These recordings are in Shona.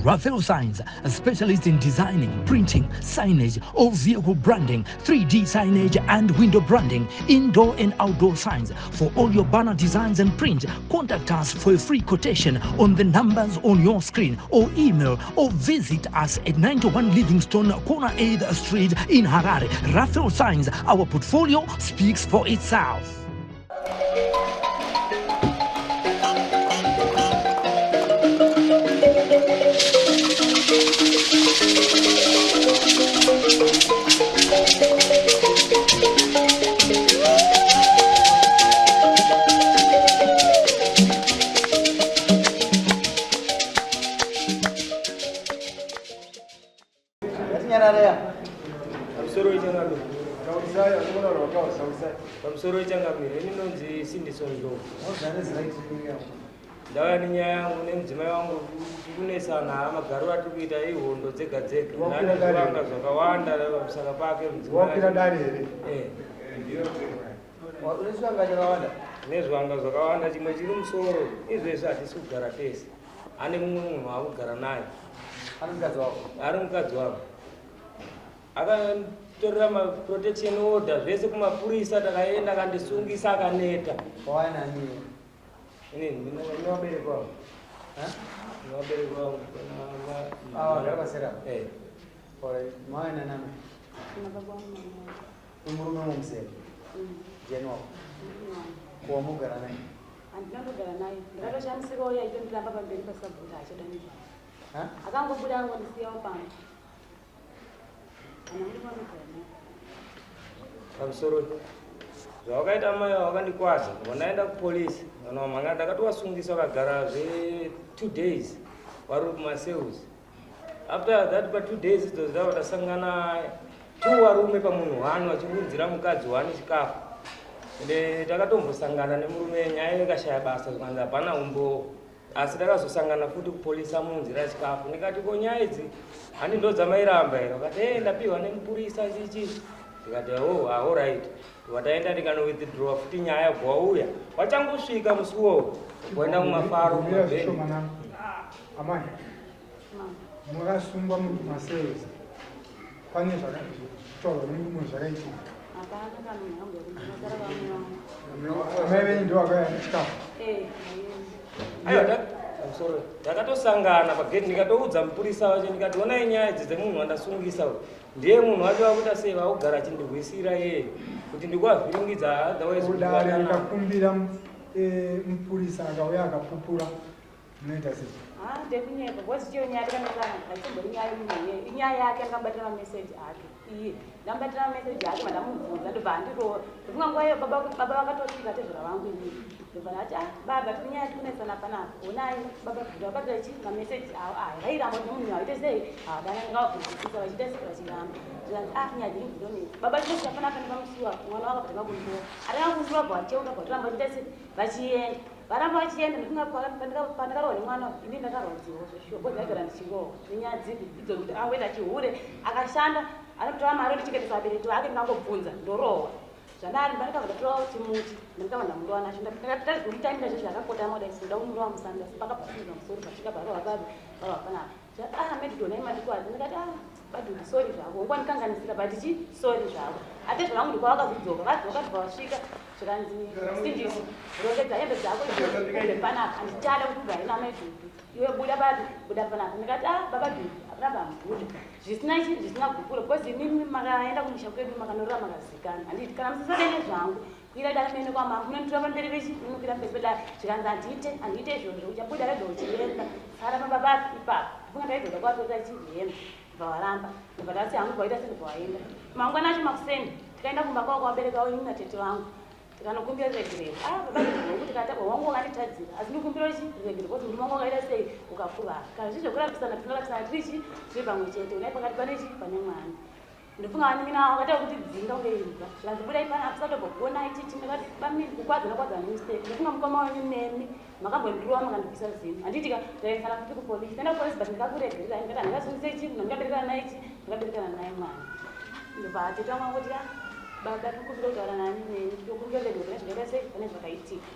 Raphael Signs, a specialist in designing, printing, signage, all vehicle branding, 3D signage and window branding, indoor and outdoor signs. For all your banner designs and print, contact us for a free quotation on the numbers on your screen or email or visit us at 91 Livingstone, corner 8th Street in Harare. Raphael Signs, our portfolio speaks for itself. Pamusoro wechangamire. Taurisai, anogona kutaura taurisai. Pamusoro wechangamire, ini ndinonzi Sindiso Ndlovu. Ndauya nenyaya yangu nemudzimai wangu tikunesana magariro atiri kuita ihondo dzega dzega. Wakwira Ndane dare. zvivanga zvakawanda pamusaka pake mudzimai. Wakwira dare here? Eh. Une zvivanga zvakawanda. Nezvivanga zvakawanda chimwe chiri musoro izvezvi hatisi kugara tese. Ane mumwe munhu waakugara naye. Ari mukadzi wako. Ari mukadzi wangu. Akatorera maprotection order zvese kumapurisa takaenda akandisungisa akaneta. Wauya nani? Ini ndine vabereki vangu. Ha? Ndine vabereki vangu. Ah, vagara pasera. Eh. Alright, mauya nanami. Kuna baba wangu na mama. Umurume mumusera. Ndiani wako? Ko wamugara naye? Handina kugara naye. Ndakatoshamisika uye aitondiramba pamberi pasabhuku achada nezvangu. Ha? Akangobuda angondisiyawo pano. Kana muri vanogara naye. Pamusoro zvawakaita mai wakandikwadza wandaenda kupolisi kana wamhanga ndakatowasungisa vakagara zve 2 days vari kumacells after that pa 2 days idzodzo ndava tasangana two varume pamunhu one vachiunzira mukadzi one chikafu ende takatombosangana nemurume nyaya ikashaya basa zvikanzi hapana umbowo asi takazosangana futi kupolisi amuunzira chikafu ndikati ko nyaya idzi handi ndo dzamairamba here vakati e ndapiwa nemupurisa chichi ndikati o alright wataenda ndikanowithdrawa futi nyaya bwauya wachangosvika musi uwowo waenda kumafaro Mira kumabheni zvishomanana. Amai, Mama. makasungwa muri kumacells. Pane zvakataurwa nemurume zvakaitika. Hapana kana munhu angu yakuti ndinosara vamwe vangu. Amai venyu ndivo vakauya nechikafu. Eh, aiwa sorry takatosangana pagate ndikatoudza mupurisa wacho ndikati onai nyaya idzi dzemunhu wandasungisa uyu ndiye munhu wacho wakuita sei vaugara achindirwisira yeye kuti ndikuavhiringidza otherwise Dare rikakumbira mupurisa akauya akapupura munoita sei? Ah, ndekunyepa because chiyo nyaya takanesana haichimbori nyaya yemunhu iyeye inyaya yake angabatira mameseji ake iye ndamubatira mameseji ake mandamubvunza ndobva andiroora ndofunga nguva iyo baba baba vakatosvika tezvara vangu inini ndobva ndati ah baba tiri nyaya tikunesana panapa honai baba vabatira chi mameseji avo aya vairamba kuti nemunhu aite sei havana ndingavabvunzisisa vachiita sei vachiramba zvikanzi ah nyaya dzenyu dzinonetsa baba tinosvika panapa nepamusiwa mwana wakabva kundura atanga kundura bva vacheuka bva vatoramba vachiita sei vachienda varamba vachienda ndofunga pandakarohwa nemwana ini ndakarwadziwa zveshuwa because ndaigara ndichirohwa nenyaya dzipi idzo kuti angoenda chihure akashanda anotora mari ondichengetesa vabereki vake ndingangobvunza ndorohwa zvandari ndakabva ndatora chimuti ndakabva ndamurova nacho ndakatazomutaimira zvezvo akakotama kudai so ndakumurova musana asi pakabva musoro pachinga parohwa papi parohwa panapa ah medidonai madikwadzi ndikati ah badudu sorry zvako ungwandikanganisira but chi sorry zvako ate zvavangu ndikwavakazodzoka vadzoka ndibva vasvika zvikanzi sindiso rongedza hembe dzako ubve panapa handichada kuti ubva ina maidudu iwe buda papi buda panapa ndikati ah baba dudu hapana pamubuda zvisina chi zvisina gupuro because imimi makaenda kumusha kwedu makanorora makazikana handiti kana musisade nezvangu kwira dare muende kwamambo munonditora pamberi pechi munokwira pamberi pedare zvikanzi handiite handiite izvozvo uchabuda rega uchienda sara pamba papi ipapo ndifunga ndaidzoka kwatorera chi hembe ndibva waramba ndibva ndati hangu bvaita sendibva waenda mangwana acho makuseni tikaenda kumba kwavo kwavabereki vavo ini natete vangu tikanokumbira regerero ah baba ndinokuti tikati wangu wakanditadzira asi ndikumbira chi regerero kuti murume wangu wakaita sei ukakuvara kana zvii zvekurapisana tinorapisana tiri chi tiri pamwe chete unai pakati pane chi pane mwana ndofunga vanin'ina vavo vakaita kuti dzinga kunge imbwa zvikanzi budai pana tisatombogona ichichi ndakati bamini kukwadzana kwadzana nemistake ndofunga mukoma wenyu nemi makambondirova makandibvisa zino handiti ka ndaendesana futi kupolisi ndaenda kupolisi but ndikakuregerera ndikati handingasungise ichi munhu ndikaberekana naye ichi ndikaberekana naye mwana ndobva tete vangu vangoti ah baba tikumbira kutaura nani neni tokumbira regerero pane zvakaita sei pane zvakaitika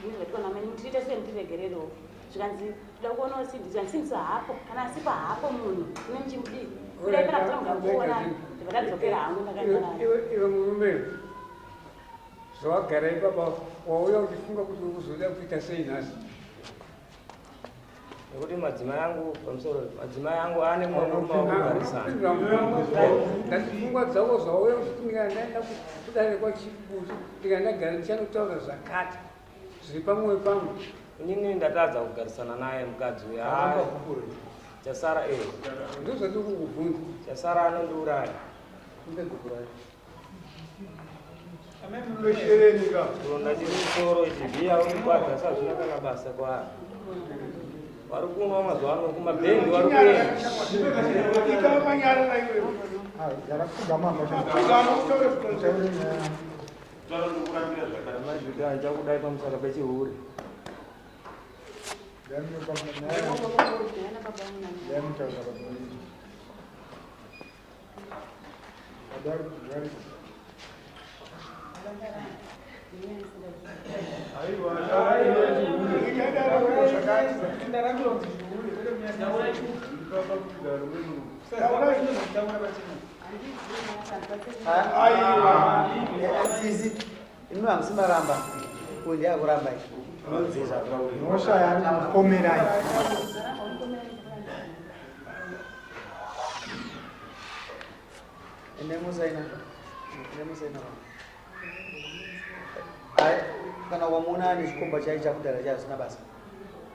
zvine zvakaitwa namai mutiite sei mutiregererewo. Zvikanzi toda kuonawo Cindy. Zvikanzi Cindy hapo, kana asipo hapo munhu kune muchimudii. Kudai pana kutora munhu akuona, ndibva ndadzokera hangu ndakaenda naye. Iwe murume, zvawagara ipapa wauya uchifunga kuti uzoda kuita sei nhasi? Nekuti madzimai angu, pamusoro, madzimai angu ane mumwe murume wakugarisana. Ndati pfungwa dzako zvauya uchiti ndikanga ndaenda kudare kwachibusu, ndikanga ndagara ndichanotaura zvakati zviri pamwoyo pangu. Inini ndatadza kugarisana naye mukadzi uyu. Haa, chasara Ndozvatiri kukubvunza. Chasara anondiuraya. Kuronda chiri musoro ichi bhiya unokwadza asi hazvina kana basa kwaari. Vari kunwa mazuva ano kumabhendi vari kuenda. Chakudai pamusaka pechihure. Sisi, imi hamusi maramba, uyu ndiye akuramba izvi. Mhosva yaari kupomerai. Ende musaina. Ende musaina. Ai, kana wamuona ane chikomba chai chakudhara chai zvisina basa.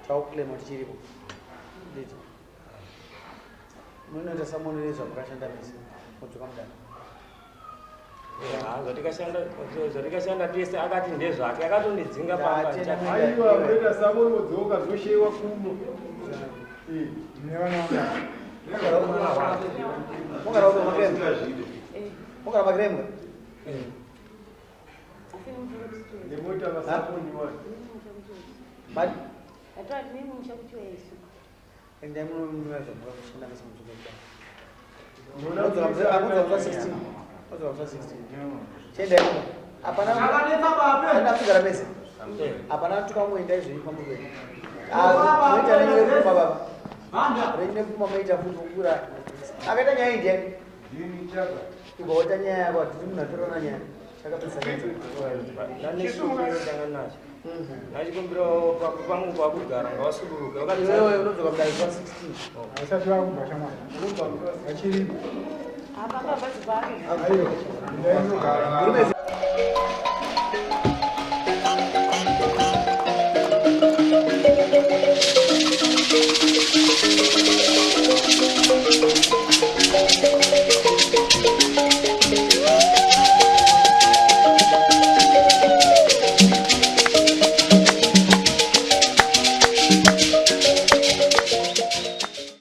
Chaukuclaima kuti chiripo. Nditi. Munoita samonere zvamakashanda mese. Modzoka mudare. Zvatikashanda tese akati ndezvake, akatondidzinga pamba. Aiwa, munoita samoni modzoka zvoshewa kuno. Mune vana vangani? Mugara kumakremwe. Mugara makremwe. Nemota vasamoni wani. Mari. Ndatora ndine musha kuchiwesu. Endai munoona zvamakashanda mese modzoka mudare. Modzoka musi 16. Modzoka musi 16. Chiendai kumba. Hapana. Hapana kugara mese. Hapana tukamuenda izvi pamuri. Ah, moita renyu rekupfuma baba. Renyu rekupfuma moita futi kukura. Akaita nyaya iyi ndiani? Ukaota nyaya yako hatidi munhu atorana nyaya. Chakapedza nyaya. Ndaneshumbiro ndanga nacho. Nachikumbirawo pangu pakugara ngawasuduruke. Iwewe unodzoka mudare zuva 16. Hausati vakubva shamwari. Vachiripo. Apa baba zipake. Aiwa, ndai munogara. Murume